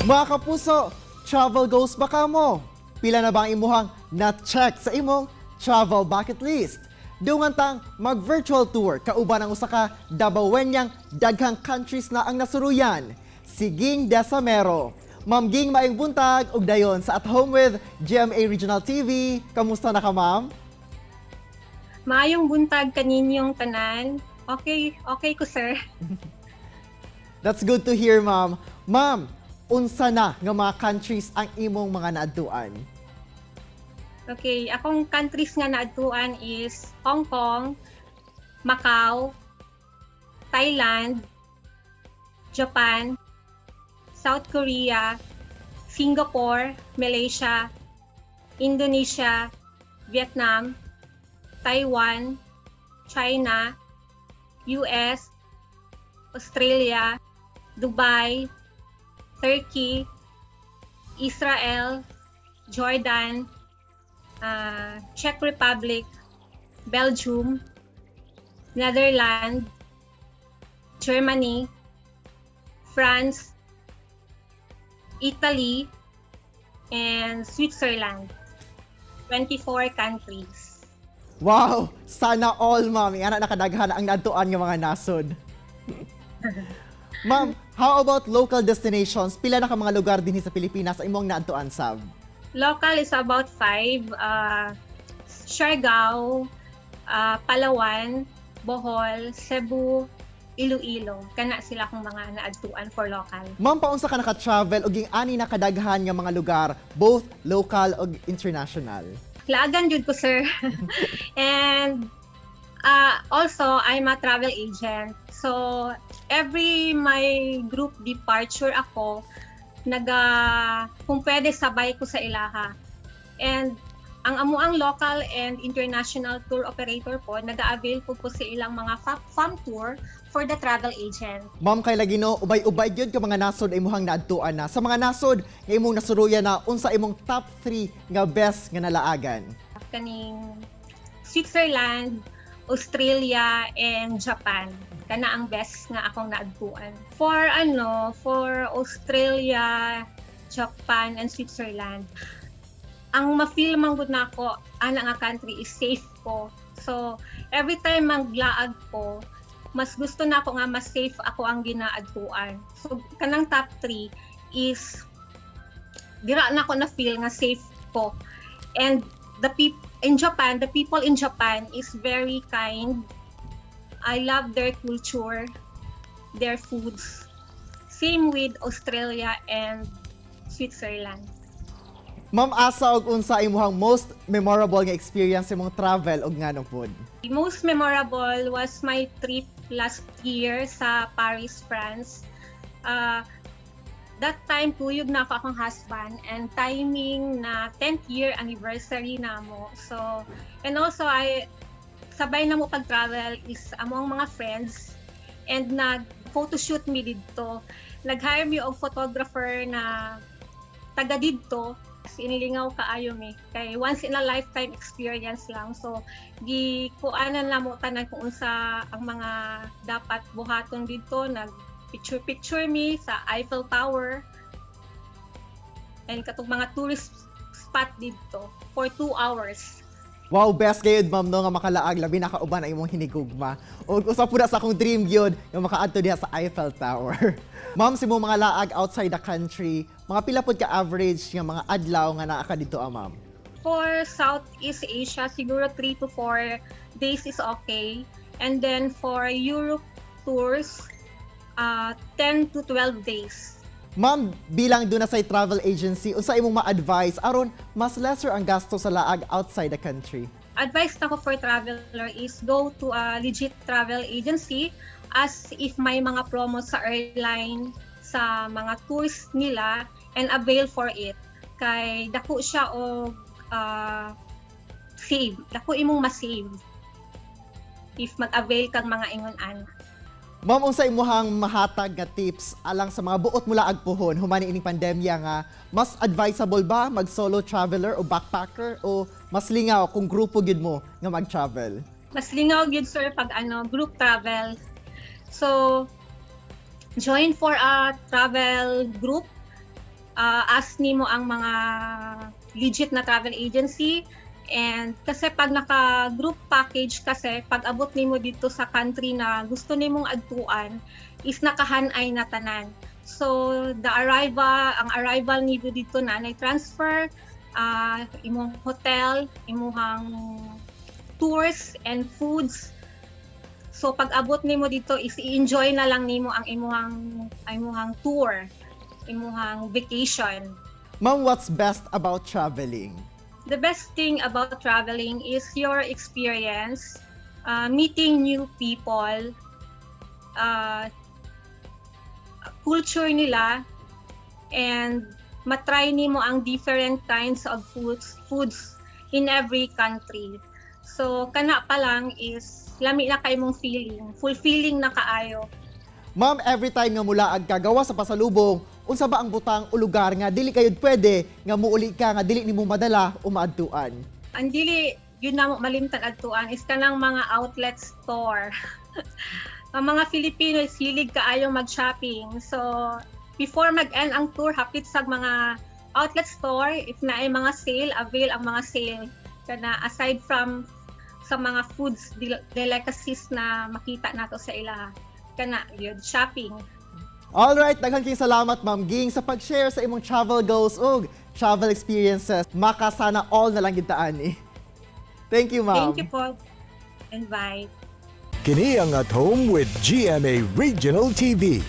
Mga kapuso, travel goals ba kamo? Pila na ba ang imuhang na-check sa imong travel bucket list? Dungan tang mag-virtual tour kauban ang usa ka Dabawenyang daghang countries na ang nasuruyan, si Ging Desamero. Ma'am Ging, maayong buntag ug dayon sa At Home with GMA Regional TV. Kamusta na ka, ma'am? Maayong buntag kaninyong tanan. Okay ko, sir. That's good to hear, ma'am. Ma'am, unsa na nga mga countries ang imong mga naadtuan? Okay, akong countries nga naadtuan is Hong Kong, Macau, Thailand, Japan, South Korea, Singapore, Malaysia, Indonesia, Vietnam, Taiwan, China, US, Australia, Dubai, Turkey, Israel, Jordan, Czech Republic, Belgium, Netherlands, Germany, France, Italy, and Switzerland. 24 countries. Wow! Sana all, ma'am. Ana nakadaghan ang naadtuan nga mga nasod. Ma'am, how about local destinations? Pila na ka mga lugar dinhi sa Pilipinas ang imong naadtuan sab? Local is about five. Siargao, Palawan, Bohol, Cebu, Iloilo. Kana sila akong mga naadtuan for local. Ma'am, paunsa ka naka-travel og ani na kadaghan nga mga lugar, both local ug international? Laagan jud ko, sir. And also, I'm a travel agent. So, every my group departure ako, naga, kung pwede, sabay ko sa ilaha. And ang amuang local and international tour operator po, nag-avail po sa ilang mga fam tour for the travel agent. Ma'am, kay lagi no, ubay-ubay gyud ka mga nasod imuhang naadtuan na. Sa mga nasod nga imong nasuruyan na, unsa imong top 3 nga best nga nalaagan? Kaning Switzerland, Australia, and Japan. Kana ang best nga akong naadtuan. For ano, for Australia, Japan, and Switzerland, ang ma-feel man gud nako ana nga country is safe ko. So, every time maglaag ko, mas gusto na ako nga mas safe ako ang ginaadtuan. So, kanang top 3 is dira na ako na feel nga safe ko. And the people in Japan, the people in Japan is very kind. I love their culture, their foods. Same with Australia and Switzerland. Ma'am, asa og unsa imuhang most memorable nga experience sa imong travel og nganong pod? The most memorable was my trip last year sa Paris, France. That time, kuyog na ako akong husband and timing na 10th year anniversary namo. So, and also I sabay na mo pag-travel is among mga friends and nag photoshoot mi didto. Nag-hire mi og photographer na taga didto. As in, lingaw kaayo mi kay once in a lifetime experience lang. So gi kuanan na mo tanan kung unsa ang mga dapat buhaton didto. Nag picture picture mi sa Eiffel Tower and katong mga tourist spot didto for 2 hours. Wow, best gayud, ma'am, no, nga makalaag labi na kauban ang imong hinigugma. Ug usa pud na sa akong dream gyud nga makaadto diha sa Eiffel Tower. Ma'am, sa imong mga laag outside the country, mga pila pod ka average nga mga adlaw nga naa ka didto, ah, ma'am? For Southeast Asia, siguro 3 to 4 days is okay. And then for Europe tours, 10 to 12 days. Ma'am, bilang duna sa travel agency, unsa imong ma-advise aron mas lesser ang gasto sa laag outside the country? Advice nako for traveler is go to a legit travel agency, as if may mga promo sa airline, sa mga tours nila, and avail for it. Kay dako siya og save. Dako imong ma-save if mag-avail kag mga ingon ana. Ma'am, unsa imuhang mahatag nga tips alang sa mga buot molaag puhon human ining pandemya nga mas advisable ba mag solo traveler o backpacker o mas lingaw kung grupo gyud mo nga mag-travel? Mas lingaw gyud, sir, pag ano, group travel. So join for a travel group. Ask nimo ang mga legit na travel agency and kasi pag naka group package kasi, pag abot nimo dito sa country na gusto nimong adtuan is nakahanay na tanan. So the arrival, ang arrival nimo dito na nay transfer, imong hotel, imuhang tours and foods. So pag abot nimo dito is i-enjoy na lang nimo ang imuhang tour, imuhang vacation. Ma'am, what's best about traveling? The best thing about traveling is your experience, meeting new people, culture nila, and matry nimo ang different kinds of foods in every country. So kana pa lang is lami na kay mong feeling, fulfilling na kaayo. Ma'am, every time nga mulaag ka gawa sa pasalubong, unsa ba ang butang o lugar nga dili kayod pwede nga muuli ka nga dili nimo madala o maadtuan? Ang dili yun na mo malimtan adtuan is kanang mga outlet store. Ang mga Filipino is hilig kaayo mag-shopping. So, before mag-end ang tour, hapit sa mga outlet store, if naay mga sale, avail ang mga sale. Kana aside from sa mga foods, delicacies na makita nato sa ila. Kana yun, shopping. Alright, daghan kayong salamat, Ma'am Ging, sa pag-share sa imong travel goals ug travel experiences. Makasana all na lang gid ta ani. Thank you, ma'am. Thank you po. And bye. Kini ang At Home with GMA Regional TV.